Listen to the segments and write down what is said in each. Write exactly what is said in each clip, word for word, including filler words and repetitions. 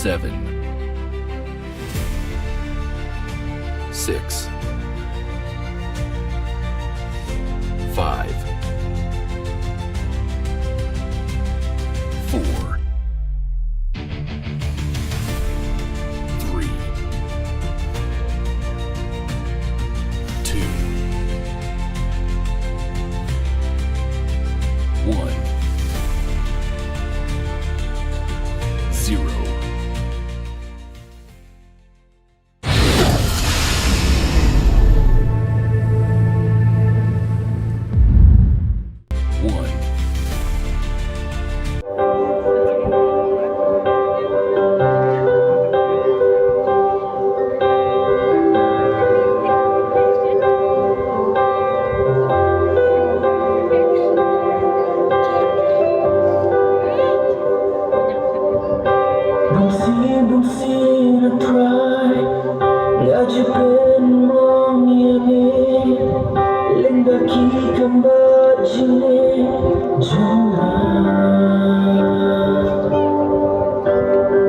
Seven, six, five, four, three, two, one, zero. One. Bun sien, bun sien, nga trai, nga ju pynmong ïa me. Lyngba ki kambah jingim jong nga,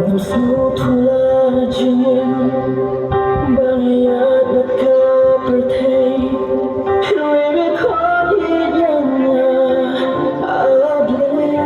ngam sngewthuh la jingim ba nga ïaid bad ka pyrthei. Pynroi me khot ïa nga, A Blei.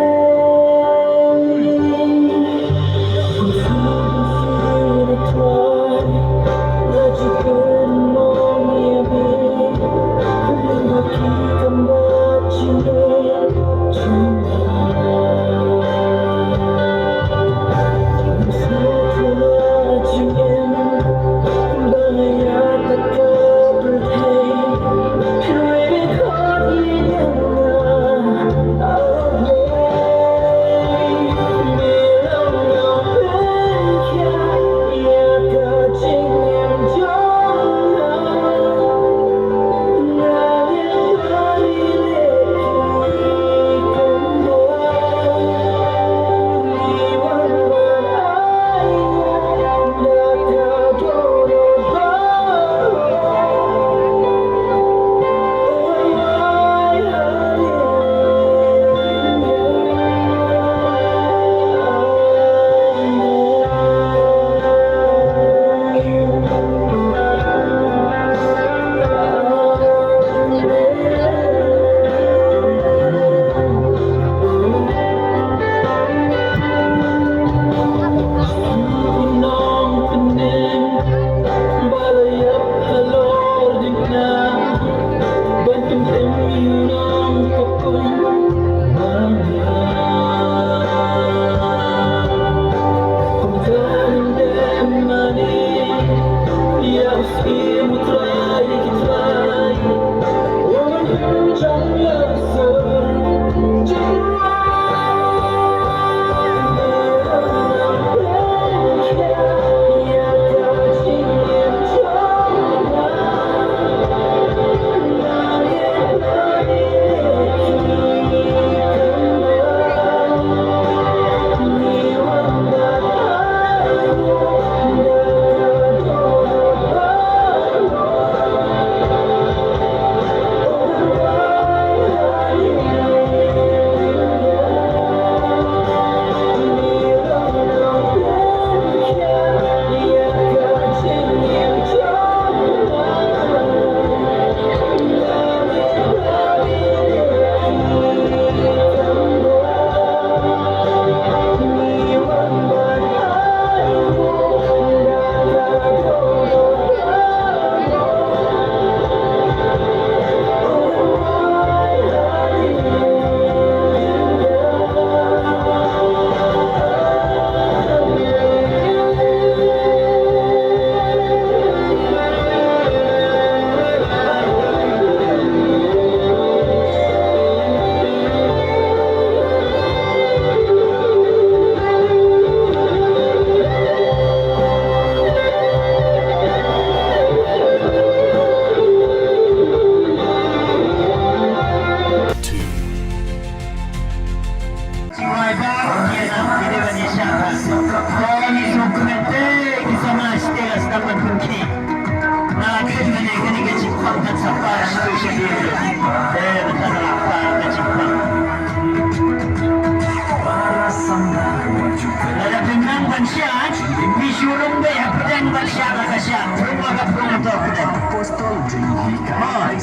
Mai.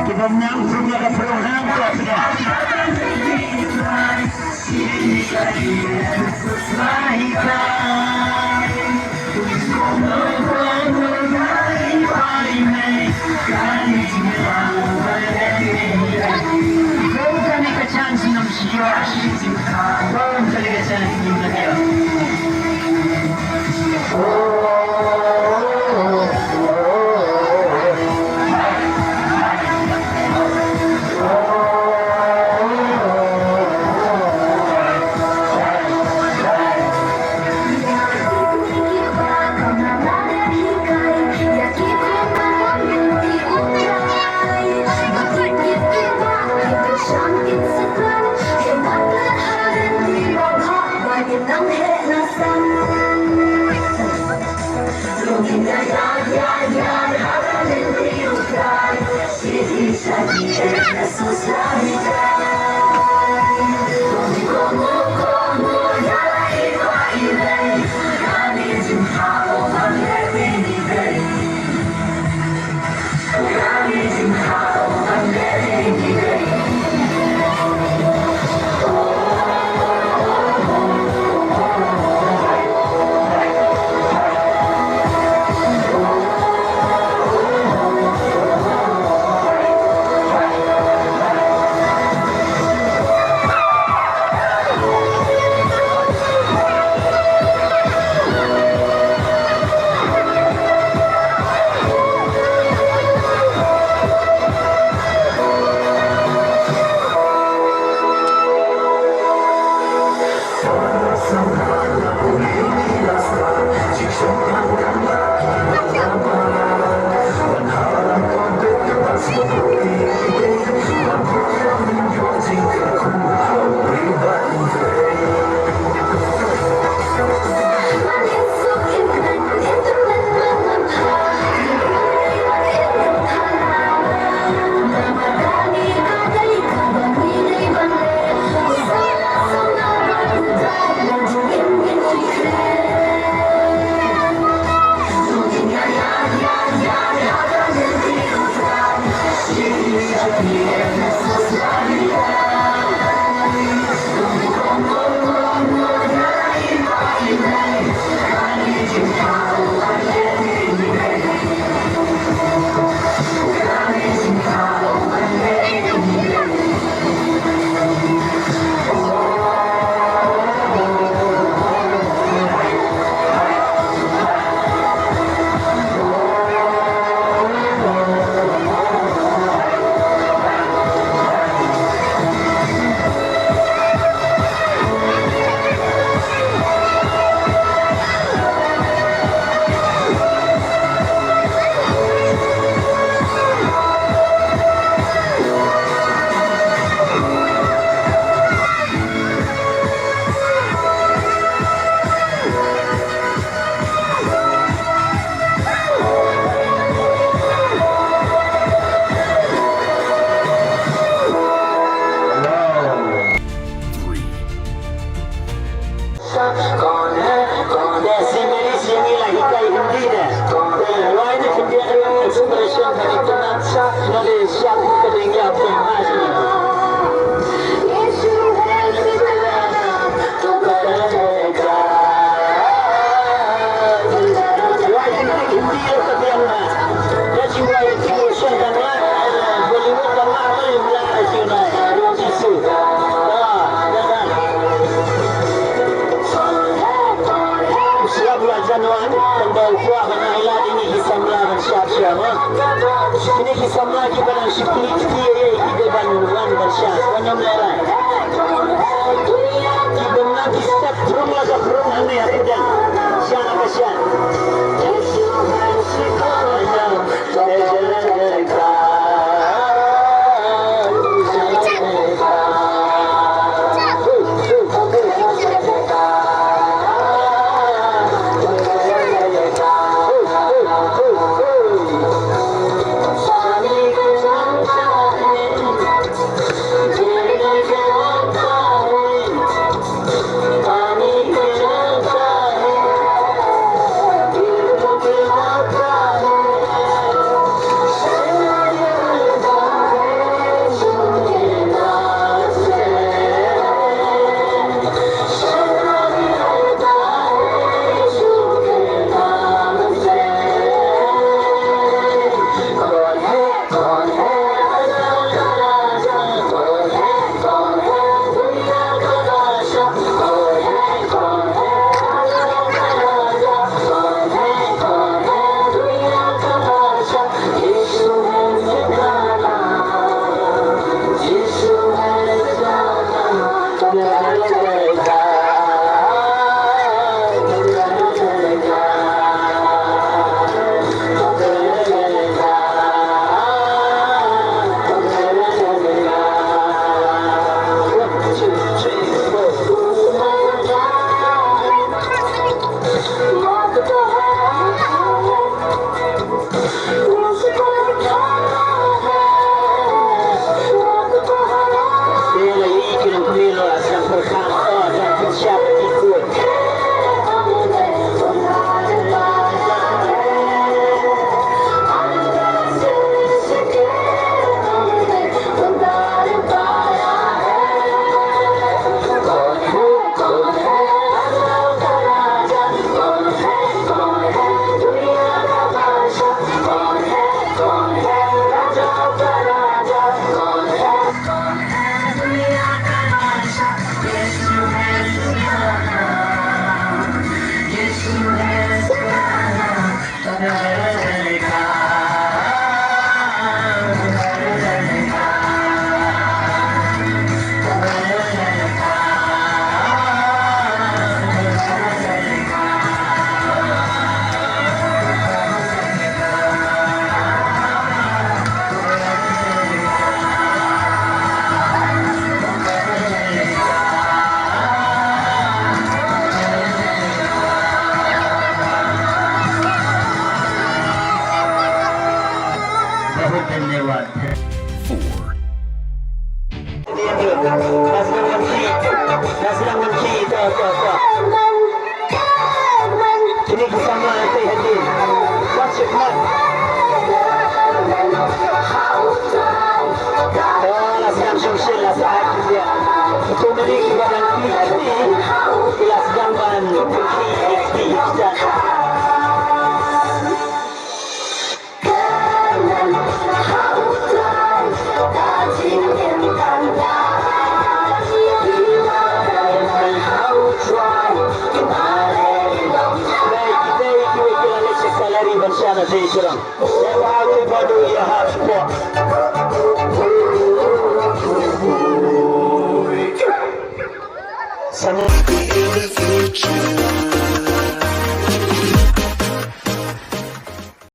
Ki bym nang pyrshah ka pyrshah ka pyrshah. Three. Te si meri si ngi la hikai Hindi de. Te wai ni Hindi expression ka ni kena sa na de siap ka de ngi apa mas. Wai ni Hindi ka de na. Te si wai ki song ka na Bollywood ka na Bollywood la si na. Jisu. Ah, ya kan. Sngap la jan wan, tang ba u kwah ban ai lad ïa kine ki samla ban shad sha ma. Kine ki samla kiba nang shakri kti ïa ki dei ban wan ban shad. Wan ym lehrain. Kiba nang ki step prung la ka prung hangne ha pdeng. Shad la ka shad. बहुत धन्यवाद। Four. Sani.